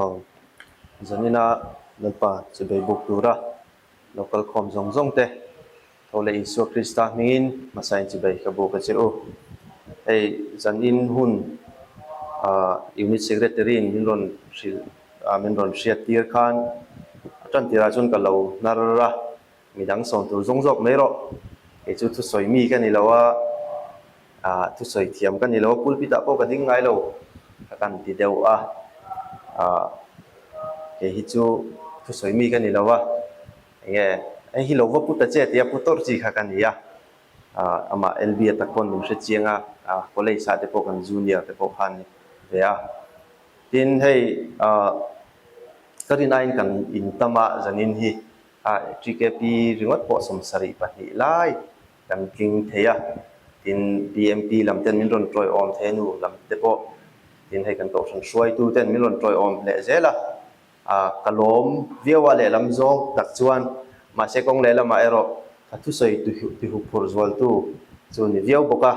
Aw, zanina Lalpa chibei buk tura lo kal khawm zawng zawng te, tho leh Isua Krista hmingin hmasain chibei ka buk a che u. Hei zanin hun ah Unit Secretary in min rawn hrilh ah min rawn hriat tir khan a tan tirah chuan ka lo hnar a, midang sawn tur zawng zawk mai rawh. Kei chu thusawi mi ka ni lo a. Ah thusawi thiam ka ni lo, pulpit ah pawh ka ding ngai lo ka kan ti deuh a, ah kei hi chu thusawi mi ka ni lo a, enge hei hi lo va pu ta che tia pu tawrh chi kha ka ni a, ah amah LB a tak pawn min hre chiang a, ah college ah te pawh kan junior te pawh kha an ni ve a, tin hei ah ka rin aiin kan intam a zanin hi ah TKP ringawt pawh 72 lai. Kan tling thei a, tin BMP lam ten min rawn tawiawm thei a nu lam te pawh, tin hei kan kohhran hruaitu ten min rawn tawiawm leh zel a, ah ka lawm viau a lehlam zawng tak chuan mahse kawng lehlamah erawh ka thusawi tihup phurh zualtu chu ni viau bawk a,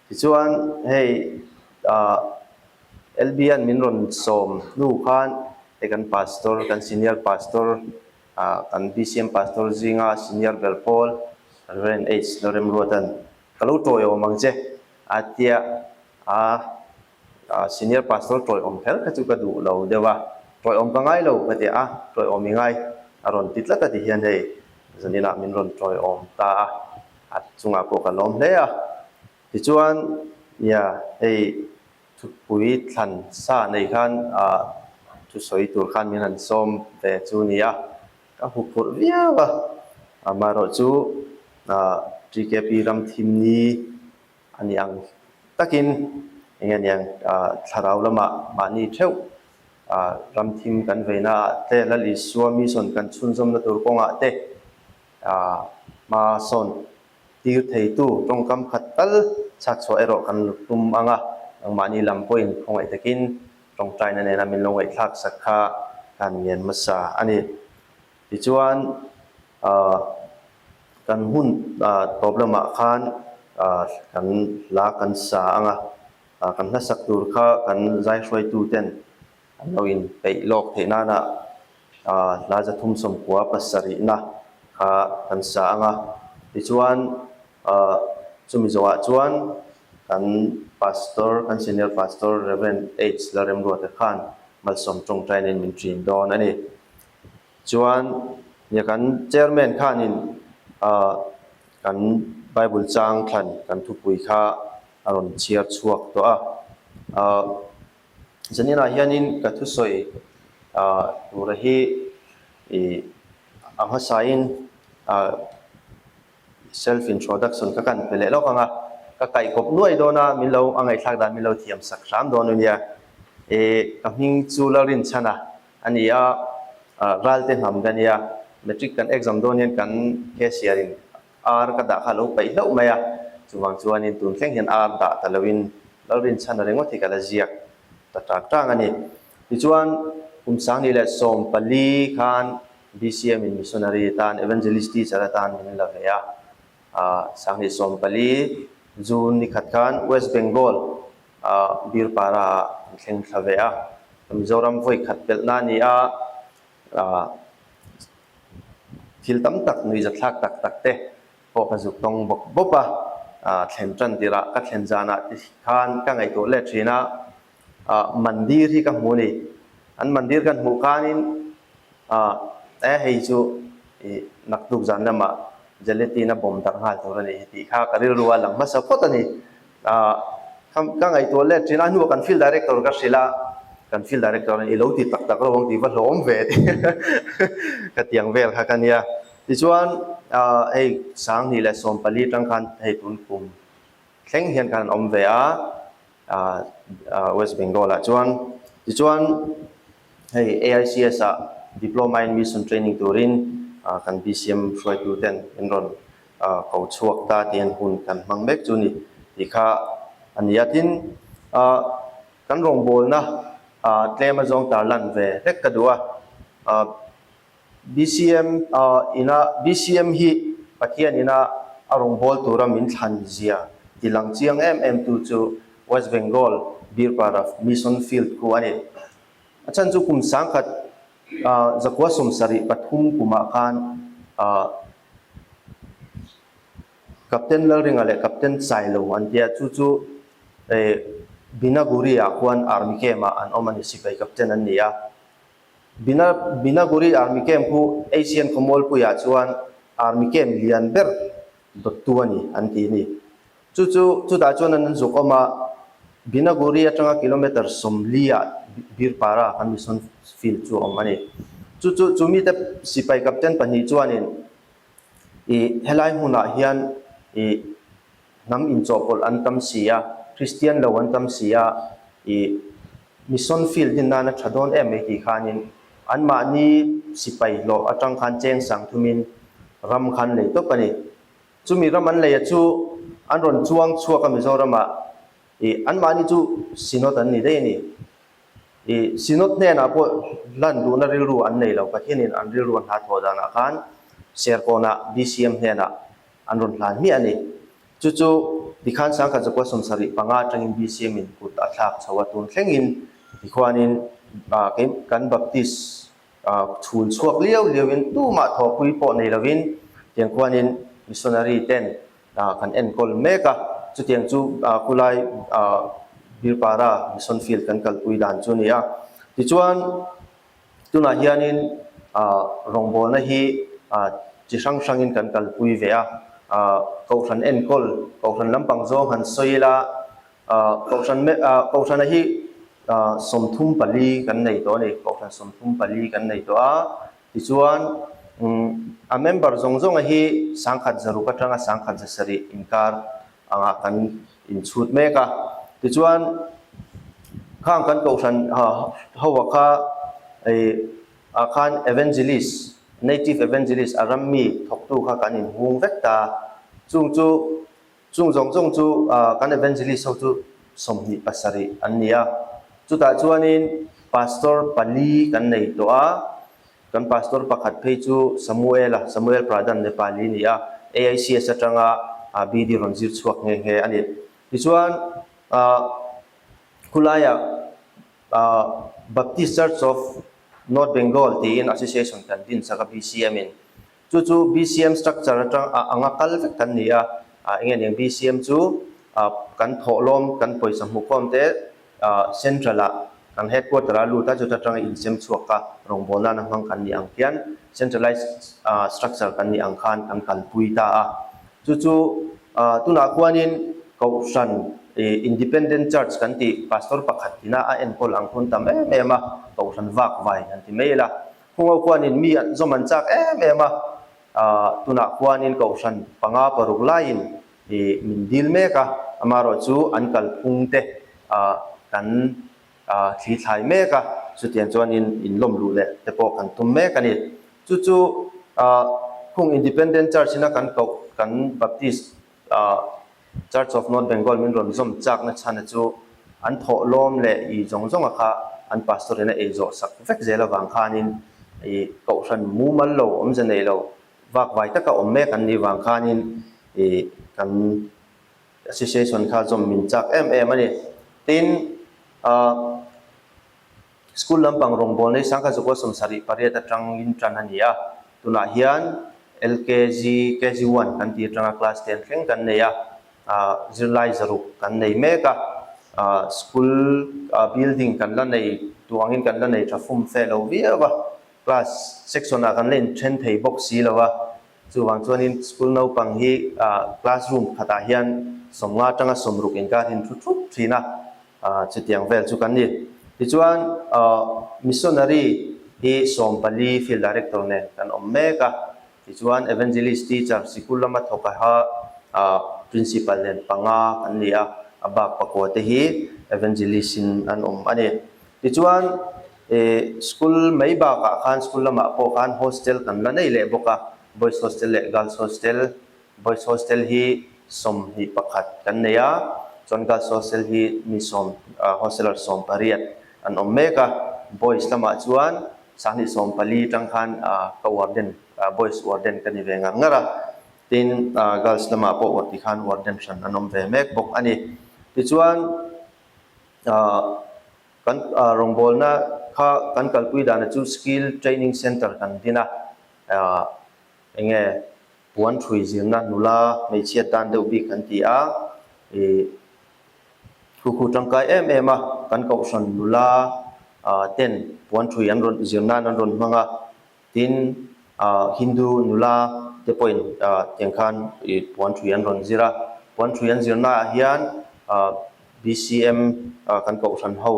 tichuan hei ah LB-a'n min rawn sawm hnu khan hei kan pastor kan senior pastor Kan BCM Pastor zinga senior ber pawl Rev. H. Loremruatan ka lo tawiawm ang che a tia a, senior pastor tawiawm kher kha chu ka duh lo deuh a, tawiawm ka ngai lo ka ti a, tawiawm i ngai a rawn ti tlat a ti hian hei zaninah min rawn tawiawm ta a, a chungah pawh ka lawm hle a. Tichuan nia hei Thupui thlan sa nei khan thusawi tur khan min han sawm ve chu nia, ka hmu phurh viau a. Amaherawh chu TKP ram thim ni a nih ang takin eng nge niang thlarau lamah mahni theuh ram thim kan veina ah te Lal Isua mission kan chhunzawmna tur kawngah te hma sawn Tir theitu tawngkam khat tal chhak chhuah erawh kan tum ang a, nangmahni lam pawhin khawngaih takin tawngtaina nena min lo ngaihthlak sak kha kan ngen hmasa a ni. Tichuan, kan hun tawp lamah khan kan hla kan sa ang a, kan hlasak tur kha kan zaihruaituten An lo inpeih lawk theih nana hla 397na kha kan sa ang a. Tichuan, chumi zawhah chuan kan Pastor, kan Senior Pastor Rev. H. Lalremruata khan malsawm tawngtainin min ṭin dawn a ni. Chuan, nia kan Chairman khanin kan Bible chang thlan kan thupui kha a rawn chhiar chhuak tawh a. Zaninah hianin ka thusawi tura hi ih a hmasain self introduction ka kan pe leh lawk ang a, ka kaihkawp nuai dawn a, min lo a ngaihthlak dan min lo thiam sak hram dawn a nia. Ih ka hming chu Lalrinchhana a ni a, Ralte hnam ka nia, matric kan exam dawn hian kan cashier in Ar ka dah kha a lo paih hlauh mai a, chuvang chuanin tun thleng hian ar dah ta loin Lalrinchhana ringawt hi ka la ziak ta ṭang ṭang a ni. Tichuan, kum 2014 khan BCM in missionary atan, evangelist teacher atan min la ve a. 2014 June ni khat khan West Bengal Birpara ah an thleng thla ve a. Mizoram vawi khat pelhna a ni a. Thil tam tak nuihzathlak tak tak te pawh ka zuk tawng bawk bawp a, thlen tan tirah ka thlen zanah te khan ka ngaihtuah let thin a, mandir hi ka hmu a ni. An mandir kan hmuh khanin e hei chu ih naktuk zan lamah gelatin a bawm darh nghal tur a ni tih kha ka rilru a lang hmasa phawt a ni. Ka ngaihtuah let thin a, a hnuah kan field director ka hrilh a, kan field director in i lo ti tak tak lo ang tih va hlawm ve tih ka tiang vel kha ka nia. Tichuan hei 2014 atang khan hei tun kum thleng hian khan an awm ve a, West Bengal ah chuan. Tichuan hei AICS ah Diploma in Mission Training turin kan BCM hruaitu ten min rawn ko chhuak ta tih an hun kan hmang mek chu ni tih kha a ni a. Tin, kan rawngbawlna tlem azawng tarlan ve hlek ka duh a. BCM ina BCM hi Pathian ina a rawngbâwl tura min thlan zia ti lang chiang em em tu chu West Bengal Birpara Mission Field khu a ni. A chhan chu kum 1000 1973 kumah khan Captain Lalringa leh Captain Sailo an tia, chu chu Binaguri ah khuan Army Camp ah an awm a ni, sipai Captain an ni a. Binaguri Army Camp khu Asian khawmualpuiah chuan Army Camp lian ber dawttu a ni an ti a ni. Chu chu chutah chuan an zuk awm a, Binaguri atanga kilometer 40 ah Birpara kan mission field chu a awm a ni. Chu chu chu mite sipai captain pahnih chuanin ih helai hmunah hian ih hnam inchawhpawlh an tam si a, Kristian lo an tam si a, ih mission field din nana tha dawn em mai tih khanin anmahni sipai hlawh atang khan cheng sang thumin ram khan lei tawp a ni. Chumi ram an leia chu an rawn chuang chhuak a Mizoramah ih anmahni chu Synod an ni daih a ni. Ih Synod hnenah pawh hlan duhna rilru an nei lo, Pathianin an rilru a hna thawh danah khan Serkawnah BCM hnenah an rawn hlan hmiah a ni. Chu chu tikhan 1975 atangin BCM in kut a thlak chho a, tun thlengin tikhuanin kan Baptist Chhun chhuak liau liauin tumah thawhpui pawh nei lovin tiang khuanin missionary ten kan enkawl mek a, chutiang chu khulai Birpara mission field kan kalpui dan chu a ni a. Tichuan tunah hianin rawngbawlna hi chi hrang hrangin kan kalpui ve a, kohhran enkawl, kohhran lampang zawng han sawi ila, Kohhran Kohhrana hi 34 kan nei tawh a ni. Kohhran 34 kan nei tawh a. Tichuan a member zawng zawnga hi 1600 atanga 1700 inkar angah kan inchhut mek a. Tichuan khang kan Kohhran ho a kha ah khan Evangelist, Native Evangelist a rammi thawktu kha kan inhung vek ta. Chung chu Chung zawng zawng chu kan evangelist ho chu 27 an ni a, chutah chuanin pastor pali kan nei tawh a, kan pastor pakhat phei chu Samuel-a, Samuel Pradhan Nepali a ni a, AICS atanga BD rawn zir chhuak nghe nghe a ni. Tichuan khulaiah Baptist Church of North Bengal tiin association kan din sak a BCM-in. Chu chu BCM structure atang a anga kal vek kan ni a, eng nge niang BCM chu kan thawhlawm kan pawisa hmuhkhawm te central ah kan headquarter ah lut a chuta atanga insem chhuak a rawngbawl nana hmang kan nih ang khian centralized structure kan nih ang khan kan kalpui ta a. Chu chu tunah khuanin kohhran independent church kan tih pastor pakhat ina a enkawl ang hun tam em em a, kohhran vak vai han ti mai ila. Khungo khuanin mi an zawm an chak em em a, tunah khuanin kohhran panga paruk laiin min dil mek a, amaherawh chu an kalphung te kan thli thlai mek a, chutiang chuanin inlawm luh leh te pawh kan tum mek a ni. Chu chu khung Independent Church ina kan koh kan Baptist Church of North Bengal min rawn zawm chakna chhana chu an thawhlawm leh i zawng zawnga kha an pastor in a ei zawh sak vek zel avang khanin i kohhran mumal lo awmze nei lo vakvai taka awm mek an nih vang khanin i kan association kha zawm min chak em em a ni. Tin, School lampang rawngbawl nei 1978 atangin tan a ni a, tunah hian LKG, KG one kan tih atanga class ten thleng kan nei a, zirlai zaruk kan nei mek a, school building kan la nei duh angin kan la nei tha fum fe lo viau a, class section ah kan la inthen thei bawk si lo a, chuvang chuanin school naupang hi classroom khatah hian 50 atanga 60 inkar hi an thu thup thin a. Chutiang vel chu kan ni. Tichuan Missionary hi 14 Field Director nen kan awm mek a. Tichuan Evangelist Teacher sikul lama thawk aha Principal nen panga kan ni a, a bak pakua te hi Evangelist in an awm a ni. Tichuan School mai bakah khan school lamah pawh khan Hostel kan la nei leh bawk a, Boys Hostel leh Girls Hostel. Boys Hostel hi 21 kan nei a, chuan Girls Hostel hi mi sawm hosteler 18 an awm mek a. Boys lamah chuan 2014 atang khan ka warden, Boys warden ka ni ve ngar ngar a, tin Girls lamah pawh uar ti khan warden hran an awm ve mek bawk a ni. Tichuan Kan rawngbawlna Kha kan kalpui dana chu Skill Training Centre kan din a, enge puan thui zirna nula hmeichhia tan deuh bik kan ti a, ih thu khu tangkai em em a, kan kohhran nula ten puan thui an rawn zir nan an rawn hmang a, tin Hindu nula te pawhin tiang khan ih puan thui an rawn zir a, puan thui an zirna ah hian BCM kan kohhran ho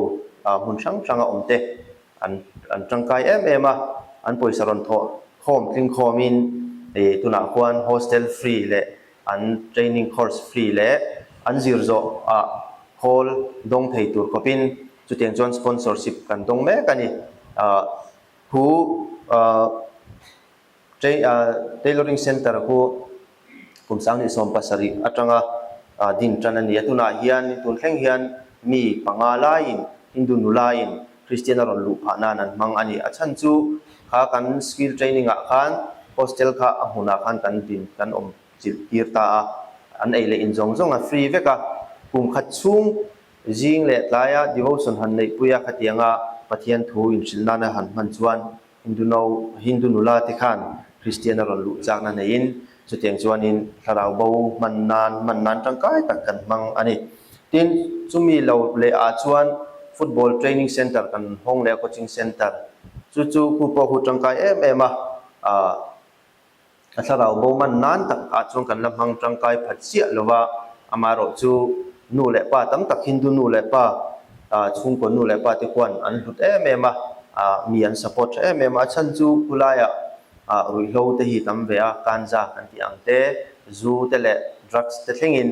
hmun hrang hranga awm te an an tangkai em em a, an pawisa rawn thawh khawm tling khawmin ih tunah khuan hostel free leh an training course free leh an zir zawh ah khawl dawng thei tur khawpin chutiang chuan sponsorship kan dawng mek a ni. Ah khu ah Tailoring Centre khu kum 2017 atanga din tan a ni a. Tunah hian tun thleng hian mi panga laiin Hindu nulain Kristian a rawn luh phah nan an hmang a ni. A chhan chu kha kan skill training ah khan hostel kha a hmunah khan kan din kan awm chilh tir ta a. An ei leh in zawng zawng a free vek a. Kum khat chhung zing leh tlaia devotion han neihpui a khatianga Pathian thu inhrilh nana han hman chuan Hindu no, Hindu nula te khan Kristian a rawn luh chakna neiin chutiang chuanin thlarau bo hman nan hman nan tangkai tak kan hmang a ni. Tin, chumi lo leh ah chuan Football Training Centre kan hawng leh a Coaching Centre chu chu khu pawh khu tangkai em em a, ah A thlarau bo man nan tak ah chuan kan la hmang tangkai phat chiah lo va, amaherawh chu nu leh pa tam tak Hindu nu leh pa chhungkaw nu leh pa te khuan an hlut em em a, mi an support tha em em a, a chhan chu khulaiah ruihhlo te hi tam ve a, ganja kan tih ang te, zu te leh drugs te thlengin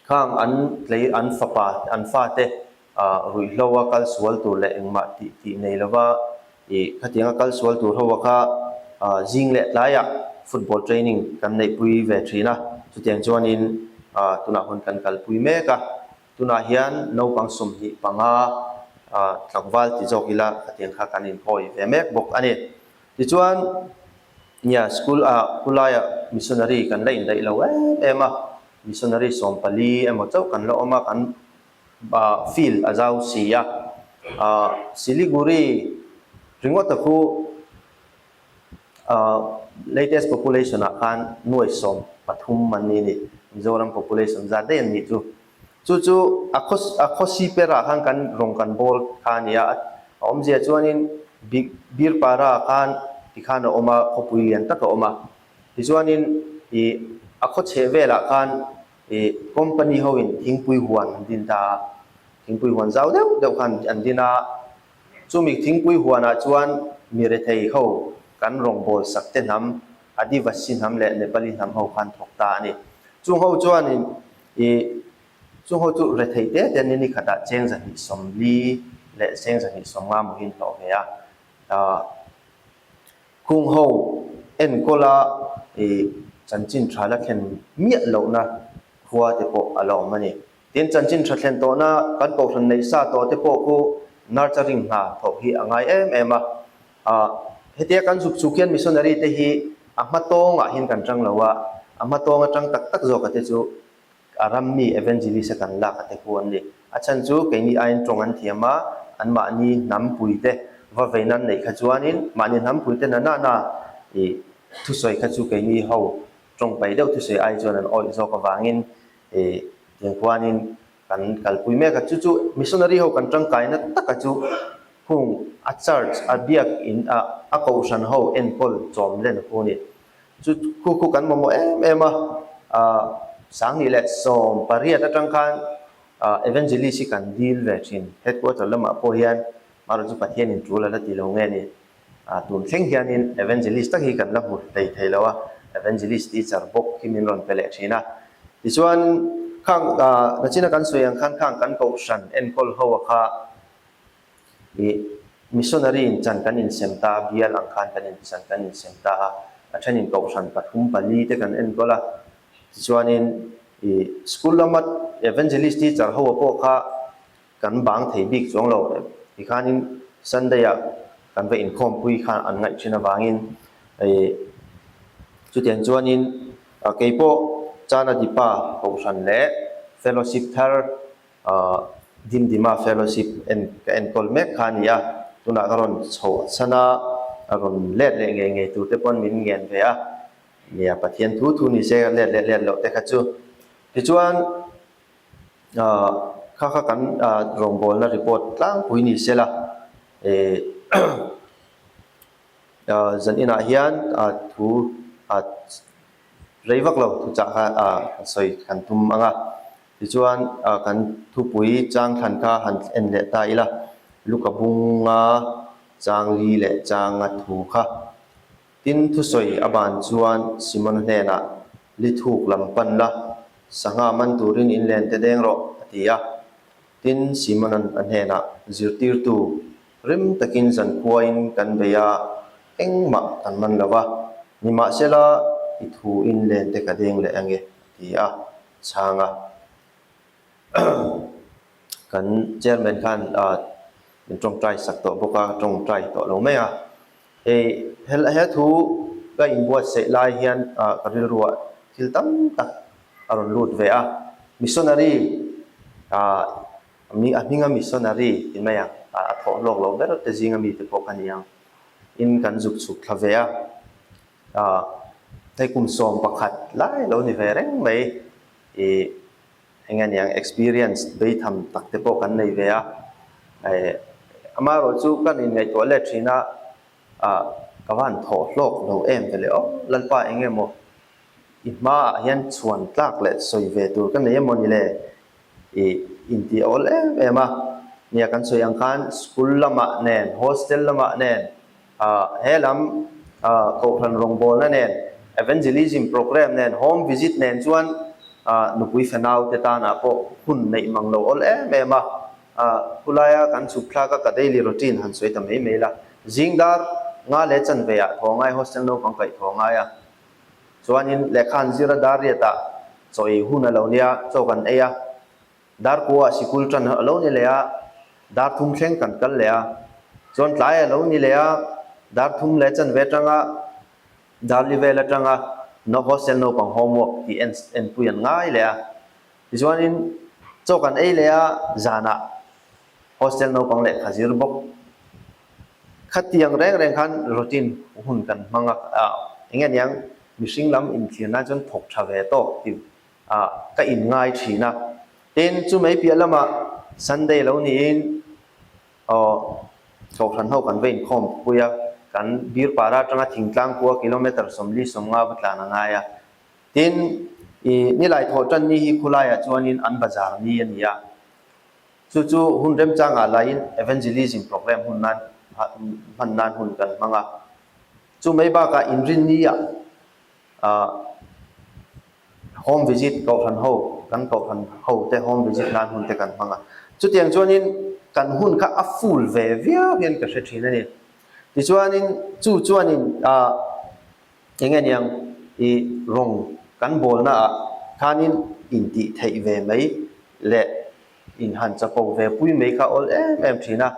khang an tlei an fapa an fate Ruihhlo a kal sual tur leh engmah tih tih nei lova ih khatianga kal sual tur ho a kha zing leh tlaiah football training kan neihpui ve thin a, chutiang chuanin tunah hun kan kalpui mek a, tunah hian naupang 25 tlangval ti zawk ila khatiang kha kan inhawi ve mek bawk a ni. Tichuan nia school ah khulaiah missionary kan la indaih lo em em a, missionary 14 emaw chauh kan la awm a, kan Field a zau si a, Siliguri ringawta khu latest population ah khan nuai 13 an ni ni, Mizoram population zat daih an nih chu. Chu chu a khaw a khaw siper ah khan kan rawng kan bawl kha a ni a, a awmzia chuanin Birpara ah khan tikhan a awm a, khawpui lian tak a awm a, tichuanin ih a khaw chheh velah khan Ih company ho in thingpui huan an din ta a, thingpui huan zau deuh deuh khan an din a, chumi thingpui huan ah chuan mi rethei ho kan rawngbawl sak te hnam, Adivasi hnam leh Nepali hnam ho khan thawk ta a ni. Chung ho chuan in ih chung ho chu rethei te te ni ni khat ah cheng 240 leh cheng 250 maw hi an hlawh ve a, ah Khung ho enkawla ih chanchin tha la thlen miah lohna khua te pawh a la awm a ni. Tin, chanchin tha thlen tawhna kan kohhran neih sa tawh te pawh khu nurturing hna thawh hi a ngai em em a. Ah, hetia kan zuk chuk hian missionary te hi a hma tawngah hian kan tang lo a, a hma tawng atang tak tak zawka te chu A ram mi evangelist a kan lak a te khu an ni. A chhan chu keini aiin tawng an thiam a, anmahni hnampui te va vein an neih kha chuanin mahni hnampui te na nana ih thusawi kha chu keini ho tawng pai deuh thusawi ai chuan an awih zawk avangin ih tiang khuanin kan kalpui mek a. Chu chu missionary ho kan tangkaina taka chu hung a church a biak in a a kohhran ho enkawl chawm len khu a ni. Chu khu khu kan mamawh em em a, 2018 atang khan Evangelist hi kan dil ve thin. Headquarter lamah pawh hian marawh chu Pathianin tul a la ti lo nge ni. Tun thleng hianin Evangelist tak hi kan la hmu hlei thei lo a, Evangelist teacher bawk hi min rawn pe leh thin a. Tichuan khang nachina kan sawi ang khan khang kan kohhran enkawl ho a kha Ih, missionary in chan kan insem ta a, bial ang khan kan in chan kan insem ta a, a thenin kohhran pathum pali te kan enkawl a, tichuanin ih school lama evangelist teacher ho pawh kha kan bang thei bik chuang lo, tikhanin Sunday ah kan va inkhawmpui khan an ngaih thin avangin ih chutiang chuanin keipawh Chana Dipa kohhran leh fellowship thar ah. Dimdima Fellowship en ka enkawl mek kha a ni a, tunah ka rawn chhoh chhan a, a rawn let leh ngei ngei tur te pawn min ngen ve a, nia Pathian thu thu ni se let leh let loh te kha chu. Tichuan kha kha kan rawngbawlna report tlangpui ni se la, ih zan inah hian thu Rei vak lo thuchah kha kan sawi kan tum ang a, tichuan kan thupui chang thlan kha han en leh ta ila, Luka bunga chang li leh changa thu kha. Tin, thusawi a ban chuan Simona hnenah, Li thuk lam pan la, sangha man turin in len te deng rawh, a ti a. Tin, Simona'n a hnenah, Zirtirtu, rim takin zankhuain kan bei a, Engmah kan man lo va, nimahsela i thu in len te ka deng leh ange, a ti a, chhang a. Kan chairman khan min tawngtai sak tawh bawk a, ka tawngtai tawh lo mai a. Hei he thu ka inbuatsaih lai hian ka rilruah thil tam tak a rawn lut ve a. Missionary a hminga missionary ti mai ang, a thawh hlawk loh ber te zinga mite pawh ka ni ang. in kan zuk chhuk thla ve a, ah hei kum 11 lai lo ni ve reng mai ih eng nge niang experience beitham tak te pawh kan nei ve a, eh amaherawh chu kan inngaihtuah let thin a, ah ka van thawh hlawk lo em ve leh aw Lalpa eng nge maw i hmaah hian chhuan tlak leh sawi ve tur ka nei emaw ni le ih intih a awl em em a, nia kan sawi ang khan school lamah nen hostel lamah nen ah he lam ah kohhran rawngbawlna nen evangelism program nen home visit nen chuan ah nupui fanau te tanah pawh hun neih mang lo awl em em a, ah khulaia kan chhuk thlak a ka daily routine han sawi ta mai mai la, zing dar nga leh chanve ah thaw ngai hostel naupang kaih thaw ngai a. Chuanin lehkha an zir a dar riatah chaw ei hun a lo nia, chaw kan ei a, dar kuaah sikul tan a lo ni leh a, dar thum thleng kan kal leh a, chuan tlai a lo ni leh a, dar thum leh chanve atanga dar li vel atanga hostel naupang homework tih en enpui an ngai leh a, tichuanin chaw kan ei leh a, zanah hostel naupang lehkha zir bawk. Khatiang reng reng khan routine hun kan hmang a, eng nge niang mihring lam inthian nan chuan thawk tha ve tawk tih ka inngai thin a. Tin, chu mai piah lamah Sunday lo niin aw Kohhran ho kan va inkhawm pui a, kan bir para atanga thingtlang khua kilometre 45 va tlan a ngai a. Tin, ih nilai thawh tan ni hi khulaiah chuanin an bazar ni a ni a. Chu chu hun remchangah laiin evangelism program hun nan hman nan hun kan hmang a. Chu mai bakah inrinniah home visit kohhran ho, kan kohhran ho te home visit nan hun te kan hmang a. Chutiang chuanin kan hun kha a full ve viau hian ka hre thin a ni. Tichuanin chu chuanin eng nge niang i rawng kan bawlnaah khanin intih theih ve mai leh In han chapo ve pui mai kha awl em em thin a,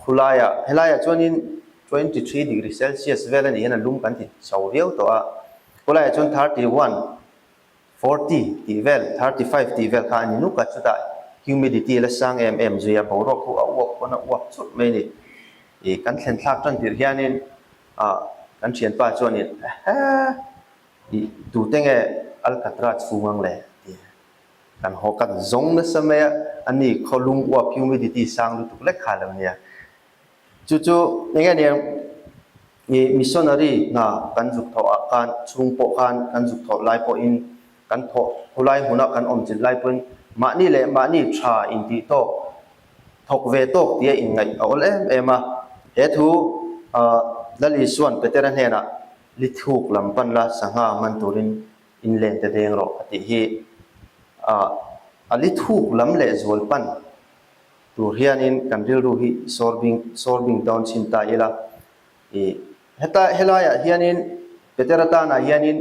khulaiah helaiah chuanin 23 degree celsius vel a nih hian a lum kan ti chho viau tawh a, khulaiah chuan 31, 40 tih vel, 35 tih vel kha a ni nuk a, chutah humidity la sang em em zui a, boruak khu a uap pawn a uap churh mai a ni. Ih kan thlen thlak tan tirh hianin ah kan thianpa chuanin ehe ih tute nge Alcatraz chhung ang le ti a. Kan haw kan zawng nasa mai a, a ni khaw lung uap humidity sang lutuk lek kha lo nia. Chu chu eng nge nia i missionary hna kan zuk thawh ah khan chhung pawh khan kan zuk thawh lai pawhin kan thawh khulai hmuna kan awm chilh lai pawhin mahni leh mahni tha intih tawk thawk ve tawk tia inngaih a awl em em a. He thu Lal Isua'n Petera hnenah lithuk lam pan la sangha man turin In len te deng rawh a tih hi a li thuk lam leh zual pan tur hianin kan rilru hi sawr bing sawr bing dawn chhin ta ila. Ih heta helaiah hianin Petera tanah hianin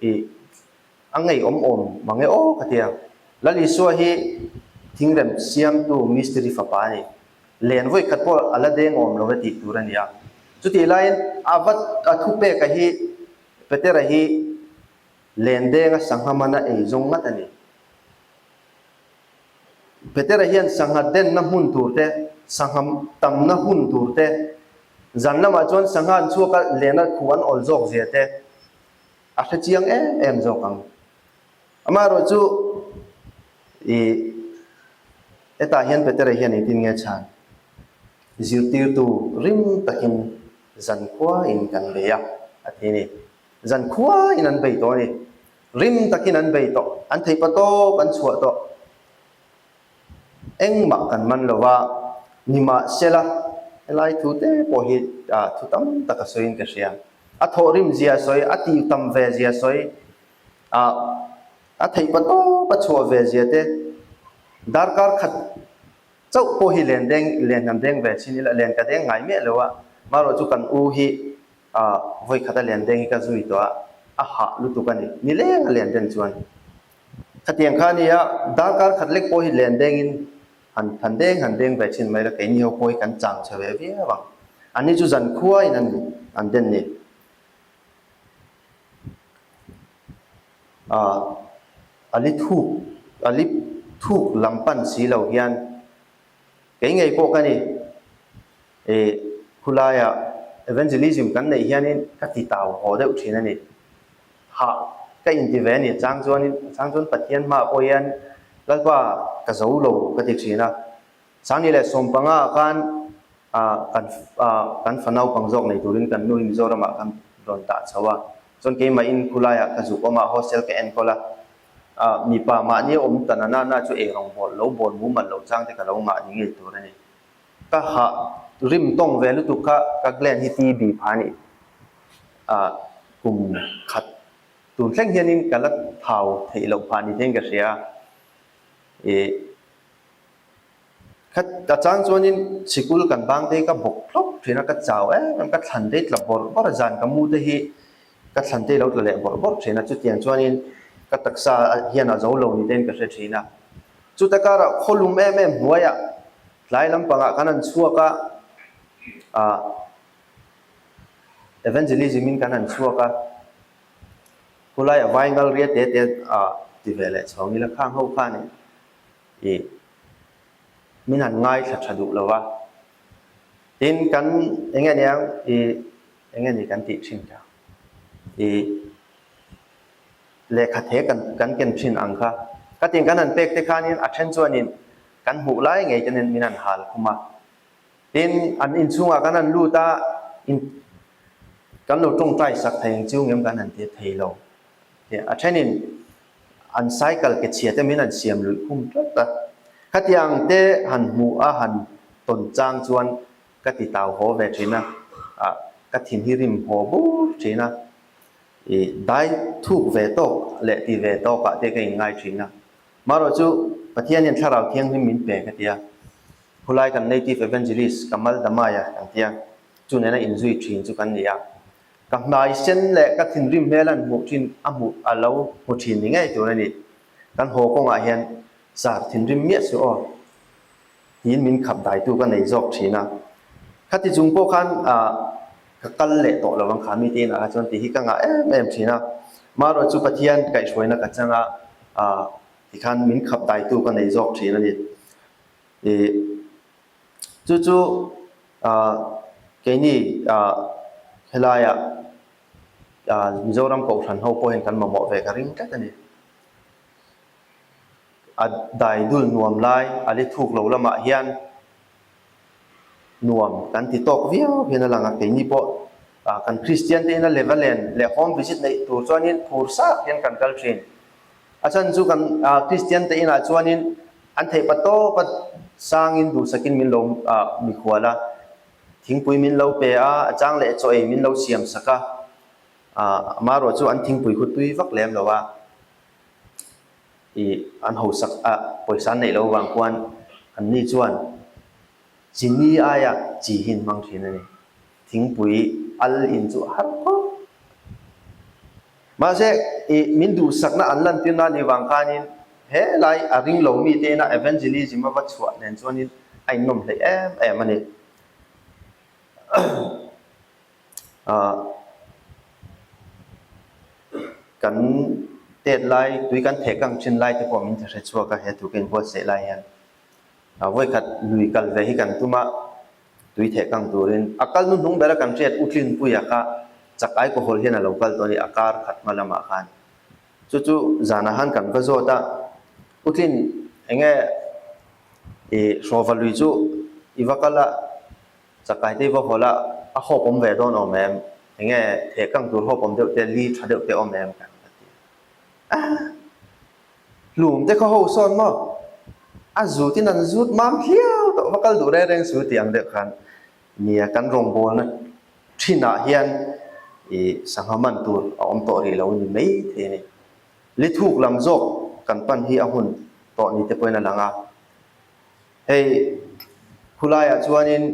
ih a ngeiawm awm mang e aw ka ti a. Lal Isua hi thingrem siamtu mistiri fapa a ni. Len vawi khat pawh a la deng awm lo e tih tur a ni a. Chutih laiin a va a thupeka hi Petera hi len denga sangha mana ei zawng ngat a ni. Petera hian sangha denna hmun tur te, sangha tamna hun tur te, zan lamah chuan sangha an chhuak a, lena khu an awl zawk zia te a hre chiang em em zawk ang. Amaherawh chu i hetah hian Petera hian engtin nge chhan? Zirtirtu rim takin zankhuain kan bei a, a ti a ni. Zankhuain an bei tawh a ni. Rim takin an bei tawh. An theih pa tawp an chhuah tawh. Engmah kan man lo va, nimahsela helai thu te pawh hi thu tam tak a sawiin ka hria. A thawhrim zia a sawi, a tih tam ve zia a sawi, a theih pa tawp a chhuah ve zia te, darkar khat Chauh pawh hi len deng, len kan deng ve chin ila, len ka deng ngai miah lo a, marawh chu kan u hi ah vawi khat a len deng hi ka zui tawh a, a hah lutuk a ni, ni leng a len den chuan. Khatiang kha a nia, darkar khat lek pawh hi len deng in han han deng han deng ve chin mai la, keini ho pawh hi kan chang chhe ve viau ang. Anni chu zankhua in an an den ni. Ah a li thuk a li thuk lam pan si lo hian kei ngei pawh ka ni ih khulaia evangelism kan neih hianin ka ti tau haw deuh thin a ni. Hah ka inti ve a ni chang chuanin chang chuan Pathian hmaah pawh hian Lalpa ka zo lo ka ti thin a. Sangni leh sawmpanga ah khan ah kan ah kan fa naupang zawk nei turin kan nu hi Mizoram ah khan rawn tah chho a, chuan keimah in khulai ah ka zuk awm a, hostel ka enkawl a, ah mipa mahni a awm ta na na chu eirawng bawl lo bawl mumal lo chang te ka lo ngah ni ngei tur a ni. Ka hah rim tawng ve lutuk kha ka gland hi TB pha a nih ah kum khat tun thleng hianin ka la thau theih loh phah ni te in ka hria a, ih. Khat a chang chuanin sikul kan bang te hi ka bawk hlawk thin a, ka chau em em, ka thlan te hi tla bawrh bawrh a, zan ka mu te hi ka thlan te hi lo tla leh bawrh bawrh thin a, chutiang chuanin ka taksa hian a zo lo ni tein ka hre thin a. Chuta karah khawlum em em hnuaiah tlai lampangah kan han chhuak a, ah evangelism in kan han chhuak a, khulaiah vaingal ria te te ah ti ve leh chhawng ila khang ho khanin Ih, min han ngaithla tha duh lo va. Tin, kan eng nge niang ih, eng nge ni kan tih thin kha? Ih, lehkha the kan kan ken thin ang kha. Ka tin kan han pek te khanin a then chuanin kan hmuh lai ngei te min han hal khum a. Tin, an inchhungah kan han lut a, in kan lo tawngtai sak thei ang chiu ngem kan han ti thei lo. A thenin an cycle ke chhia te min han siam luih khum tlat a, khatiang te han hmuh a han tawn chang chuan ka ti tau haw ve thin a, ah ka thin hi rim haw bur thin a, ih dai thuk ve tawk leh ti ve tawk ah te ka inngai thin a, marawh chu Pathian hian thlarau thianghlim min pe ka ti a, khulai kan native evangelist Kamal Damaya kan ti a, chu nena inzui thin chu kan ni a. Ka hmai sen leh ka thinrim hmel an hmuh thin a hmuh a lo hmu thin ni ngei tur a ni. Kan haw kawngah hian zar thinrim miah suh aw tiin min khap daitu ka nei zawk thin a. Khati chung pawh khan ka kal leh tawh lo ang kha mite inah kha chuan tih hi ka ngah em em thin a. Marawh chu Pathian kaihhruaina ka chang a, tikhan min khap daitu ka nei zawk thin a ni. Ih. Chu chu keini helaiah Mizoram Kohhran ho pawhin kan mamawh ve ka ring tlat a ni. A dai dul nuam lai a li thuk lo lamah hian nuam kan ti tawk viau hian a lang a, keini pawh kan Kristian te ina leva len leh home visit neih tur chuanin phur sap hian kan kal thin. A chhan chu kan Kristian te inah chuanin an theih pa tawp a sangin duhsakin min lo mikhual a, thingpui min lo pe a, a chang leh chaw ei min lo siam sak a, amaherawh chu an thingpui khu tui vak lem lo a, ih an hausak a pawisa an neih loh avang khuan anni chuan chini aia chi hi an hmang thin a ni. Thingpui al in chu a har khawp. Mahse, i min duhsakna an lantir na nih vang khanin he lai a ring lo mite ina evangelism a va chhuah nen chuanin a innawm hleih em em a ni. Kan tet lai, tui kan theh kang thin lai te pawh min ti hre chhuak a, he thu ka inbuatsaih lai hian. Vawikhat lui kal ve hi kan tum a, tui theh kang turin a kal hnuhnung bera kan hriat U Tlinpuia kha chak alcohol hian a lo kal tawh a ni, a kar khat hma lamah khan. Chu chu zanah khan kan va zawt a, U Tlin enge i hrawva lui chu i va kal a, chakai te i va hawl a, a hawp awm ve dawn awm em? Enge theh kang tur hawp awm deuh te, li tha deuh te awm em? Kan va ti a. Hlum te khaw ho sawn maw? A zut in an zut mam hliau tawh va kal duh reng reng su tih ang deuh khan nia kan rawngbawlna thin ah hian ih sangha man tur a awm tawh rih lo a ni mai thei a ni. Lithuk lam zawk kan pan hi a hun tawh ni te pawhin a lang a. Hei khulaiah chuanin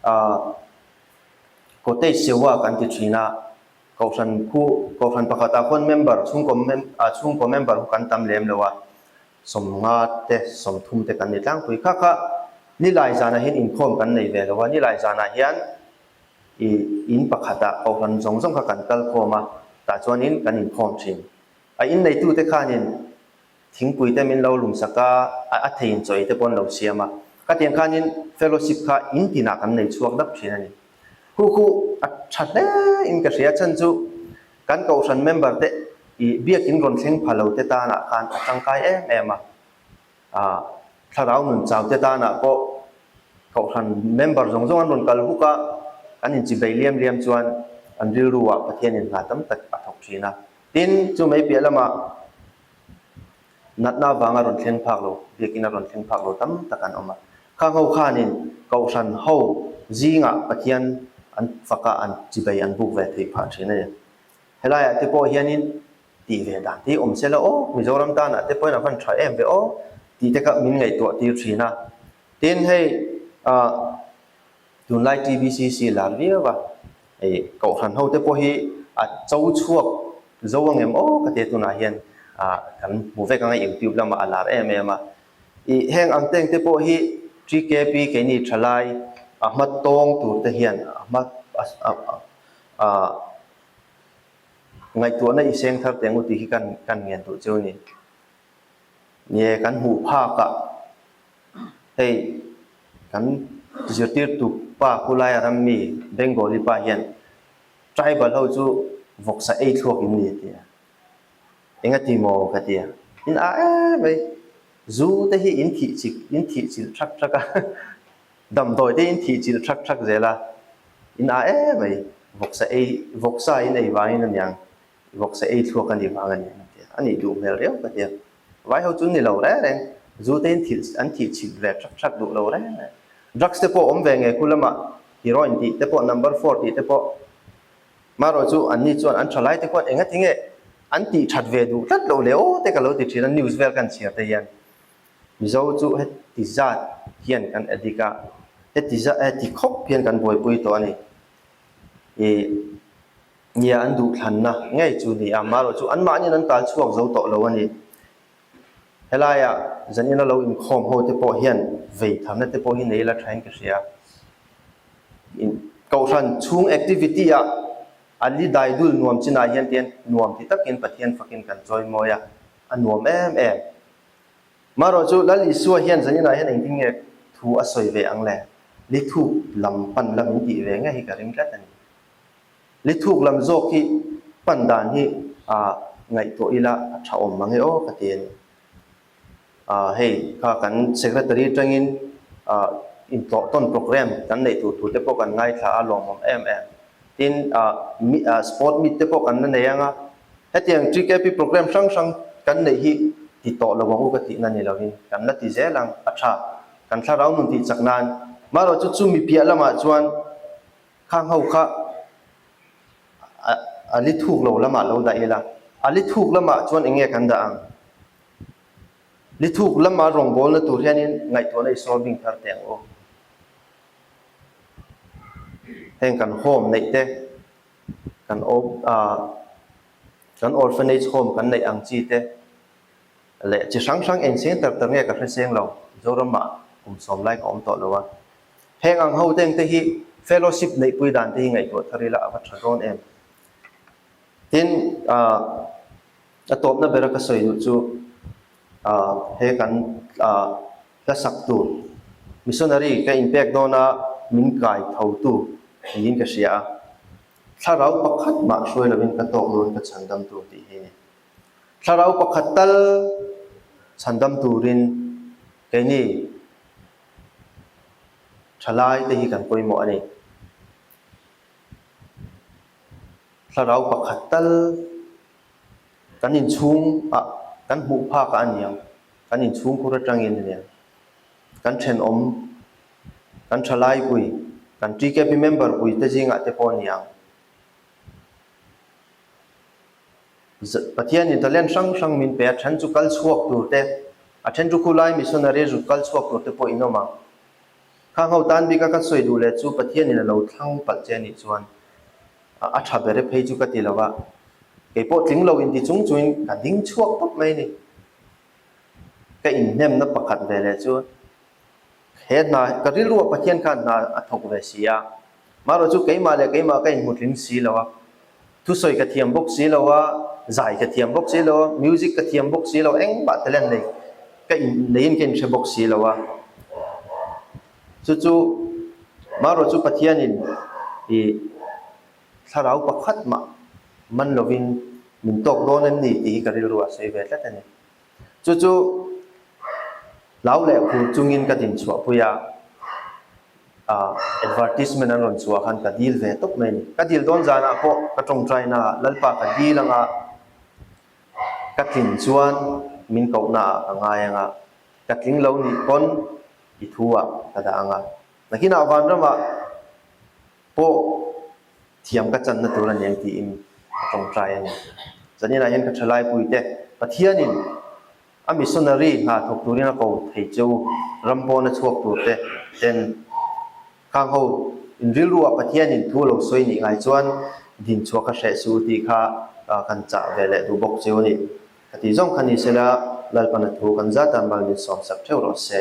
ah cottage sewa kan ti thin a. Kohhran khu, Kohhran pakhatah khuan member, chhungkaw mem, chhungkaw member khu kan tam lem lo a, 50 te, 30 te kan ni tlangpui. Kha kha nilai zanah hian inkhawm kan nei ve lo a, nilai zanah hian i in pakhatah Kohhran zawng zawng kha kan kal khawm a, tah chuanin kan inkhawm thin. A inneitute khanin Thingpui te min lo lum sak a, a thei in chaw ei te pawh an lo siam a. Khatiang khanin fellowship kha in tinah kan nei chhuak dap thin a ni. Khu khu a tha hle in ka hria chhan chu kan kohhran member te i biakin rawn thleng pha lo te tanah khan a tangkai em em a. Ah thlarau nun chau te tanah pawh kohhran member zawng zawng an rawn kal huk a, an inchibei liam liam chuan an rilru ah Pathianin hna tam tak a thawk thin a. Tin, chu mai piah lamah Natna avanga rawn thleng phak lo, biakina rawn thleng phak lo tam tak an awm a. Khang ho khanin Kohhran ho zingah Pathian an fak a, an chibei an buk ve theih phah thin a ni. Helaiah te pawh hianin tih ve dan te hi awm se la aw, Mizoram tanah te pawhin a van tha em ve aw tih te kha min ngaihtuah tir thin a. Tin, hei ah Tunlai TBCC lar viau a, hei Kohhran ho te pawh hi a cho chhuak zo ang em aw ka tia tunah hian ah kan hmu vek ang a YouTube lamah a lar em em a. Ih heng ang teng te pawh hi TKP keini thalai a hma tawng tur te hian a hma ah ngaihtuahna i seng thar teh ang u tih hi kan kan ngen duh chu a ni. Nge kan hmuh phak ah hei kan zirtirtu pa Kulai ram mi Bengali pa hian tribal ho chu vawksa ei thluak in ni a ti a, enga ti maw ka ti a, in a em mai, zu te hi in thih chik in thih chilh thak thak a, damdawi te in thih chilh thak thak zel a, in a em mai, vawksa ei vawksa in ei vangin aniang Vawksa ei thluak a nih vang a ni an ti a, a nih duh hmel riau ka ti a. Vai ho chu ni lo reng reng, zu te in thil an thih chhit ve thak thak duh lo reng reng. Drugs te pawh awm ve nge khu lamah heroin tih te pawh number four tih te pawh marawh chu an ni chuan an tha lai te khuan engati nge an tih that ve duh tlat loh le aw te ka lo ti thin a news vel kan chhiar te hian Mizo chu heti zat hian kan addict a, heti zat heti khawp hian kan buaipui tawh a ni. Ih. Nia an duhthlanna ngei chu ni a, marawh chu anmahniin an tal chhuak zo tawh lo a ni. Helaia zanina lo inkhawm ho te pawh hian vei tharna te pawh hi nei la thain ka hria. Kohhran chhung activity ah a li dai dul nuam chinah hian tian nuam ti takin Pathian fakin kan chawimawi a, a nuam em em. Marawh chu Lal Isua hian zaninah hian engtin nge thu a sawi ve ang le? Lithuk lam pan la min tih ve ngei hi ka ring tlat a ni. Lithuk lam zawk hi pan dan hi ngaihtuah ila a tha awm mang e aw ka ti a ni. Hei kha kan secretary atangin intlawh tawn program kan neih tur tur te pawh kan ngaithla a lawmawm em em. Tin sport meet te pawh kan la nei ang a, hetiang TKP program hrang hrang kan neih hi ti tawh lo ang u ka tihna ni lovin kan la ti zel ang a tha. Kan thlarau nun tih chak nan. Marawh chu chumi piah lamah chuan Khang ho kha a li thuk lo lamah lo dah ila, a li thuk lamah chuan eng nge kan dah ang? Li thuk lama rawngbawlna tur hianin ngaihtuahna i sawl bing thar teh ang u. Heng kan home neih te, kan kan orphanage home kan neih ang chi te leh chi hrang hrang eng seng tak tak nge ka hre seng lo, Zoramah kum sawm lai ka awm tawh lo a. Heng ang ho teng te hi fellowship neihpui dan te hi ngaihtuah thar ila a va tha dawn em. Tin, a tawpna bera ka sawi duh chu he kan hla sak tur. Missionary ka inpek dawna min kai thotu niin ka hria a. Thlarau pakhat mah hruai lovin ka tawk dawn ka chhandam tur tih hi a ni. Thlarau pakhat tal chhandam turin keini thalai te hi kan pawimawh a ni. Thlarau pakhat tal kan inchhung ah kan hmuh phak ah a ni ang, kan inchhungkhur atangin a ni ang. Kan thenawm, kan thalai pui, kan TKP member pui te zingah te pawh a ni ang. Pathianin talent hrang hrang min pe a, then chu kal chhuak tur te, a then chu khulai missionary zut kal chhuak tur te pawh in awm ang. Khang ho tan bika ka sawi duh leh chu Pathianin a lo thlang palh che anih chuan a tha ber e phei chu ka ti lo va, kei pawh tling lo inti chung chungin ka ding chhuak tawp mai a ni. Ka inhnemna pakhat ve leh chu he hna ka rilruah Pathian khan hna a thawk ve si a, marawh chu keimah leh keimah ka inhmu tling si lo a, thusawi ka thiam bawk si lo a, zai ka thiam bawk si lo a, music ka thiam bawk si lo, engmah talent nei ka in neiin ka inhre bawk si lo a, chu chu marawh chu Pathianin ih thlarau pakhat mah man lovin min tawk dawn em ni tih hi ka rilruah a sawi ve tlat a ni. Chu chu hlau leh khur chungin ka din chhuahpui a, advertisement an rawn chhuah khan ka dil ve tawp mai a ni. Ka dil dawn zanah pawh ka tawngtaina ah Lalpa ka dil anga ka tlin chuan min kohna ah ka ngai anga, ka tling lo nih pawn i thu ah ka dah anga. Nakinah vanramah pawh thiam ka channa tur a ni ang tiin ka tawngtai a ni. Zaninah hian ka thalaipui te Pathianin a missionary hna thawk turin a ko thei che u, ram pawna chhuak tur te ten khang ho in rilruah Pathianin thu a lo sawi nih ngai chuan din chhuah ka hreh suh u tih kha kan chah ve leh duh bawk che u a ni. Ka tih zawng kha ni sela Lalpana thu kan zat a mal min sawmsak theuh rawh se.